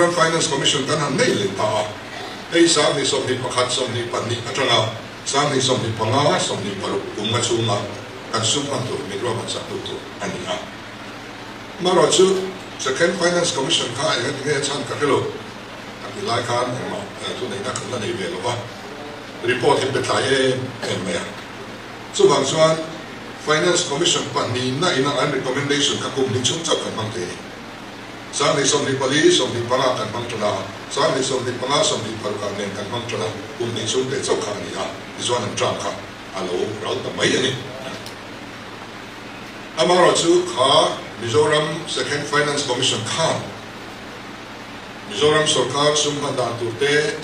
Mizoram Finance Commission kan han nei leh ta a, hei 2021, 22 atanga 2025, 26 kum nga chhunga kan sum hman tur min ruahman sak tu tur a ni a. Amaherawhchu Second Finance Commission kha eng ati nge a chhan ka hre lo, a ti lai khan engmah thuneihna kan la nei ve lo va, report hi pe tlai em em mai a. Chuvang chuan Finance Commission pahnihna ina an recommendation kha kum hnih chhung chauh kan hmang thei a ni. 2024, 25 kan hmang tan a, 2025, 26 ah nen kan hmang tan a, kum hnih chhung teh chauh kha a ni a, tichuan an term kha a lo ral ta mai a ni. Amaherawhchu kha Mizoram Second Finance Commission khan Mizoram sorkar sum hman dan tur te,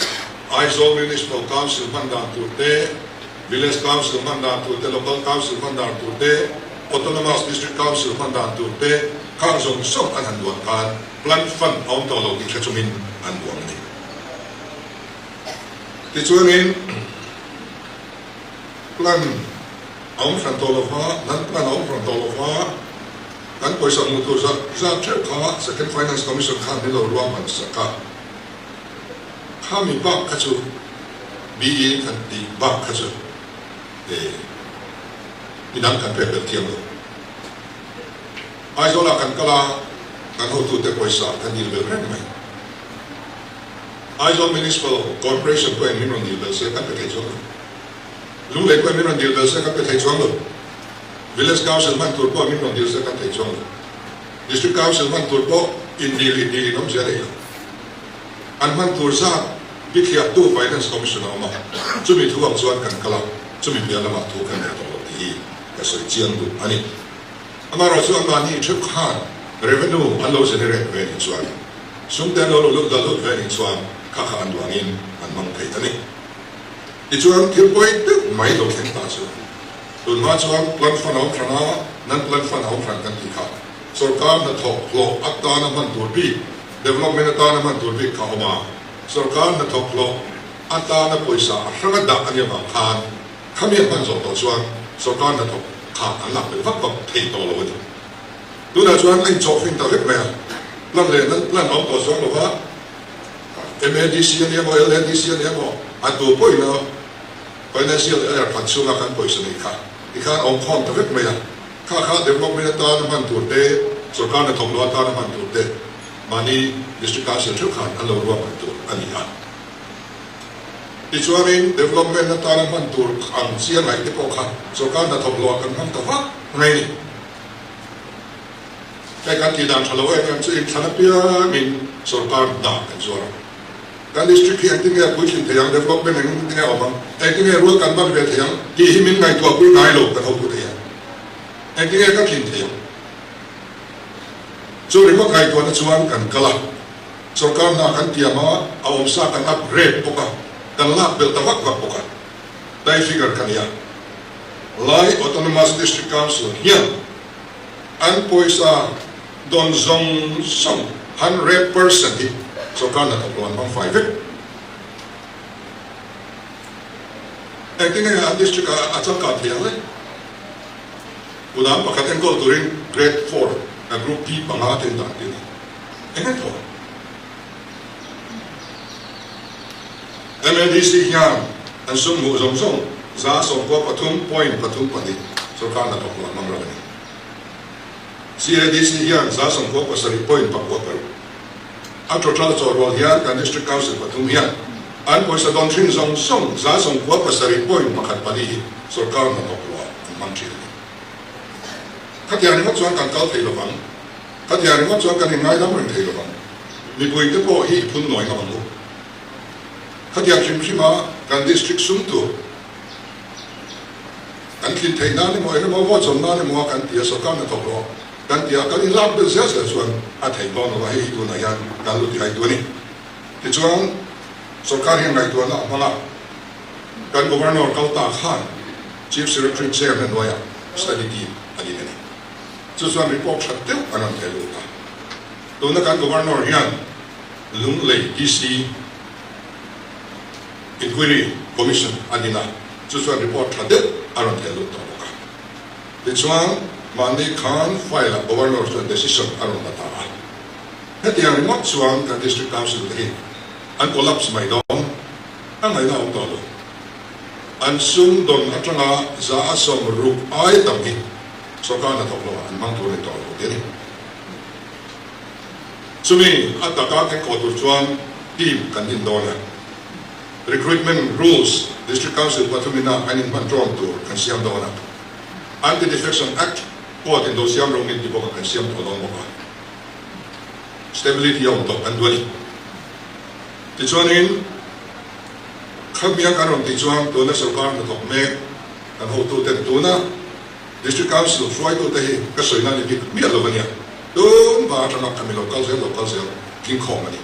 Aizawl Municipal Council hman dan tur te, Village Council hman dan tur te, Local Council hman dan tur te, Autonomous District Council hman dan tur te khang zawng zawng an han duan khan Plan Fund a awm tawh lo tih hre chungin an duang a ni. Tichuanin Plan a awm hran tawh lo va, nan Plan a awm hran tawh lo va, kan pawisa hmuh tur zat zat theuh kha Second Finance Commission khan min lo ruahman sak a. Khami bak kha chu BE kan tih bak kha chu e midang kan pek belh thiam lo. Aizawlah kan kal a, kan hotute pawisa kan dil belh reng mai. Aizawl Municipal Corporation pawhin min rawn dil belh se kan pe thei chuang lo. Lunglei pawhin min rawn dil belh se kan pe thei chuang lo. Village Council hman tur pawh min rawn dil se kan thei chuang lo. District Council hman tur pawh indil indil in awmzia nei lo. An hman tur zat bithliahtu Finance Commission a awm a, chumi thu ang chuan kan kal a, chumi piah lamah thu kan nei tawh lo tih hi ka sawi chiang duh a ni. Amaherawhchu anmahni theuh khan revenue an lo generate ve nih chuan, sum te an lo lo lut dah lut ve nih chuan kha kha an duangin an hmang thei a ni. Tichuan thil pawi deuh mai lo thleng ta chu tunhma chuan plan fund a awm hran a, nan plan fund a awm hran kan tih kha sorkar hnathawk hlawh atana hman tur bik Development atana hman tur bik kha a awm a, sorkar hnathawk hlawh atana pawisa a hranga dah a nih avang khan khami a hman zawh tawh chuan sorkar hnathawk kha an lak belh vak vak thei tawh lo a ni. Tunah chuan a inchawh fin ta vek mai a, plan leh nan plan a awm tawh chuang lo va, MADC a nia maw, LADC a nia maw, a tu pawhin a financial year khat chhunga kan pawisa neih kha tikhan a awm khawm ta vek mai a. Kha kha development atana hman tur te, sorkar hnathawk lo atana hman tur te mahni District Council theuh khan an lo ruahman tur a ni a. Tichuanin development atana hman tur ang chiang ngaih te pawh kha sorkar hnathawk lo ah kan hmang ta vak mai a ni. Hei kan tih dan tha lo em em chu inthlan apiangin sorkar dah kan zuar a. Kan district hi engtin nge a puitlin thei ang, development engtin nge a awm ang, engtin nge rual kan ban ve thei ang tih hi min ngaihtuahpui ngai lo kan hotu thei ang. Engtin nge ka tlin thei ang? Chu ringawt ngaihtuahna chuan kan kal a, sorkar hna kan tiam a, a awmsa kan upgrade bawk a, kan lak belh ta vak vak bawk a. Dai figure ka nia. Lai Autonomous District Council hian an pawisa Dawn zawng zawng 100% hi sorkar hnathawk lo an hmang fai vek. Engtin nge an district ah a changkan thei ang le? Kudam pakhat enkawl turin grade 4 a group D panga te an dah tir a. Eng nge thaw? MADC hian an sum hmuh zawng zawng 93.32 sorkar hnathawk lo an hmang ral a ni. CADC hian 97 point pakua paruk a total chawhrual hian kan District Council pathum hian an pawisa dawn thin zawng zawng 97 point pakhat pali hi sorkar hnathawk ruah an hmang thin a ni. Khatiang ringawt chuan kan kal thei lovang, khatiang ringawt chuan kan inngaidam reng thei lovang. Mipuite pawh hi i phun nawi ngam ang u. Khatiang hrim hrima kan District sum tur, Kan thlin theih nan emaw engemaw vote zawm nan emaw a kan ti a, sorkar hnathawk rawh kan ti a, kan inlak belh zel zel chuan a theih dawn lo a, hei hi tunah hian kan lo ti hai tu a ni. Tichuan sorkar hian ngaihtuahna a hmang a, kan Governor kal ta khan Chief Secretary Chair na hnuaiah study team a din a ni. Chu chuan report that deuh an rawn theh lut a. Tuna kan Governor hian Lunglei DC Inquiry Commission a din a, chu chuan report tha deuh a rawn theh lut tawh bawk a. Tichuan, mahni khan file-ah Governor chuan decision a rawn la ta a. Hetiang ringawt chuan kan District Council te hi an collapse mai dawn a ngaihna a awm tawh lo. An sum dawn atanga 60% ai tam hi sawrkar hnathawk lo ah an hmang tur a ni tawh lo tih a ni. Chumi a taka kan kawh tur chuan team kan din dawn a. Recruitment Rules District Council pathumina an inhman tawng tur kan siam dawn a. Anti-Defection Act court in do siam rawng in ti bawk a kan siam tawh dawn bawk a. Stability a awm tawh kan duh a ni. Tichuanin khami a kan rawn tih chuan tuna sorkar hnathawk mek kan hotuten tuna District Council hruaitute hi ka sawi nan i bik miah lo a nia. Tun hma atanga khami lo kal zel lo kal zel tling khawm a ni.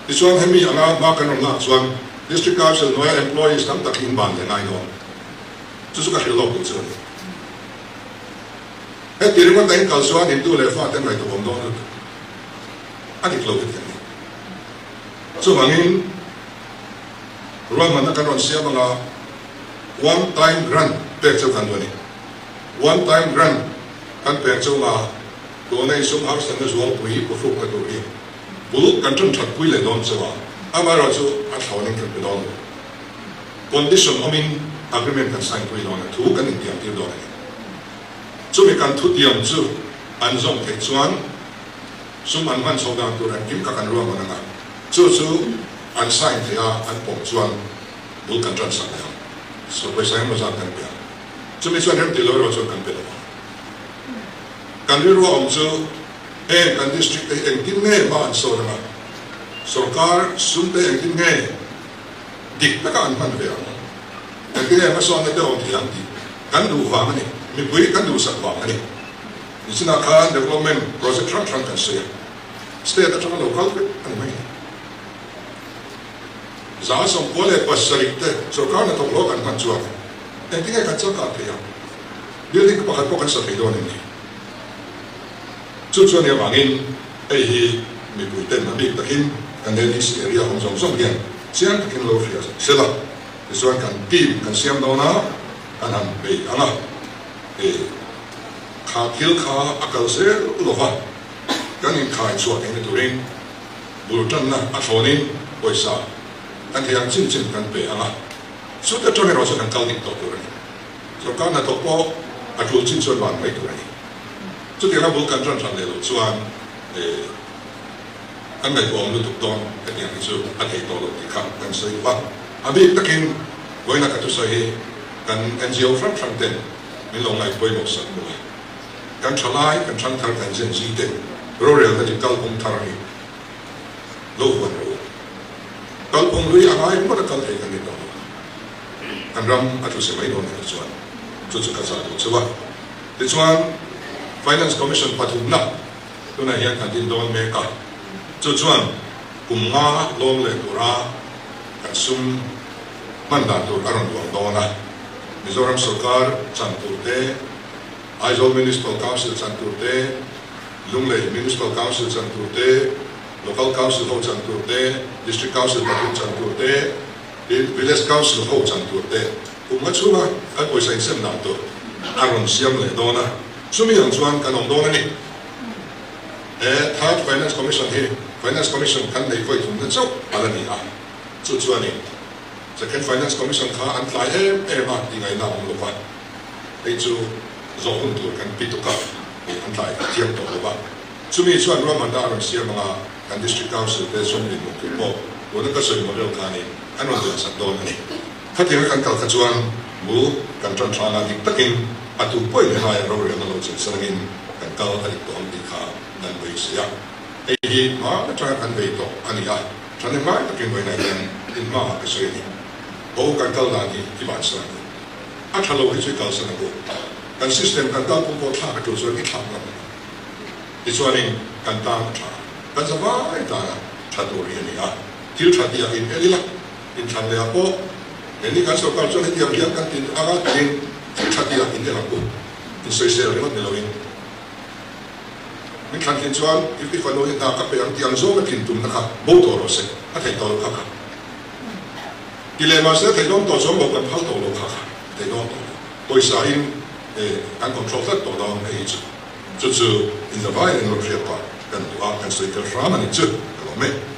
Tichuan hemi anga hma kan rawn lak chuan District Council hnuaia employees tam tak hi in ban leh ngai dawn. Chu chu ka hrilh lawk duh chu a ni. Heti ringawt a in kal chuan in tu leh fa te ngaihtuah awm dawn lutuk. A dik lo hetiang ni. Chuvangin ruahmanna kan rawn siam anga one time grant pek chu kan duh a ni. One time grant kan pek chu anga tuna insum harsatna zualpui pawhrukna tur hi bul kan ṭan ṭhat pui leh dawn chu a, amaherawhchu a thlawnin kan pe dawn lo. Condition awmin agreement kan sign pui dawn a, thu kan intiam tir dawn a ni. Chumi kan thutiam chu an zawm theih chuan sum an hman chho dan tur an kim kha kan ruahman ang a, chu chu an sign theih a, an pawm chuan bul kan ṭan sak leh ang. So pawisa engemaw zat kan pe ang. Chumi chuan remti lo erawh chuan kan pe lo ang. Kan rilru a awm chu heng kan district te hi engtin nge hma an sawn ang a, sorkar sum te engtin nge dik taka an hman ve ang, engtin nge hmasawnna te awm thei ang tih kan duh vang a ni, mipui kan duhsak vang a ni. Nichinah khan development project hrang hrang kan sawi a, state atanga lo kal vek a ni mai. 97 te sorkar hnathawk hlawh kan hman chuan engtin nge kan changkang thei ang? Building pakhat pawh kan sa thei dawn em ni? Chu chuan nia vangin hei hi mipui ten a bik takin kan LDC area awm zawng zawng hian chiang takin lo hria sela, tichuan kan team kan siam dawn a, kan han bei ang a, hei kha thil kha a kal zel lova kan inkhai chhuah theihna turin bul tanna a thlawnin pawisa kan thei ang chin chin kan pe ang a, chute atang erawh chuan kan kal dik tawh tur a ni. Sorkar hnathawk pawh a tul chin chuan van mai tur a ni. Chutianga bul kan tan hran leh loh chuan kan ngaihtuahawm lutuk dawn hetiang hi chu a thei tawh lo tih kha kan sawi duh a. A bik takin vawiina ka thusawi hi kan NGO hrang hrang ten min lo ngaih pawimawh sak duh a. Kan thalai, kan thangthar, kan Gen Z ten rorelna dik kalphung thar hi lo huan rawh u. Kalphung hlui a ngai ringawt a kal thei kan ni tawh lo. Kan ram a thu se mai dawn anih chuan chu chu ka zah duh cheu a. Tichuan Finance Commission pathumna tunah hian kan din dawn mek a, chu chuan kum nga lawm leh tura kan sum hman dan tur a rawn duang dawn a. Mizoram sorkar chan tur te, Aizawl Municipal Council chan tur te, Lunglei Municipal Council chan tur te, Local Council ho chan tur te, District Council pathum chan tur te, Tin, Village Council ho chan tur te kum nga chhunga kan pawisa insem dan tur a rawn siam leh dawn a, chumi ang chuan kan awm dawn a ni. He Third Finance Commission hi Finance Commission kan nei vawi thumna chauh a la ni a, chu chuanin Second Finance Commission kha an tlai em em a tih ngaihna a awm lo va, hei chu zawh hun tur kan pi tuk a, hei an tlai thiam tawh lo va, chumi chuan ruahmanna a rawn siam anga kan District Council te sawmli hmuh tur pawh tuna ka sawi model khanin an rawn duan sak dawn a ni. Khatianga kan kal kha chuan bul kan tan thlana dik takin a tu pawi leh laia rorelna lo chin salangin kan kal a dik tawh ang tih kha kan beisei a. Hei hi hma atanga kan vei tawh a ni a, thahnem ngai takin vawiinah hian inhmaah ka sawi a ni. Ho kan kal dan hi i vansan ang u. A tha lo hi chu i kalsan ang u. Kan system kan kalpung pawh thlak a tul chuan i thlak ngam ang u. Tichuanin kan tan a tha, kan za vai tana tha tur hi a ni a, thil tha tih ah in el ila, inthlan leh ah pawh engni kan sorkar chuan hetiang hian kan tin anga tiin thil tha tih ah in el ang u, insawisel ringawt ni loin min thlan thin chuan i fanu hi hna ka pe ang tih ang zawnga tlin tumna kha bo tawh rawh se, a theih tawh lo kha kha ti leh mahse a theih dawn tawh chuan bo kan phal tawh lo kha kha theih dawn tawh lo, pawisa in kan control tlat tawh dawn hei hi chu. Chu chu in zavai in lo hriat pah kan duh a. kan sawi tel hram a ni chu ka lawm e.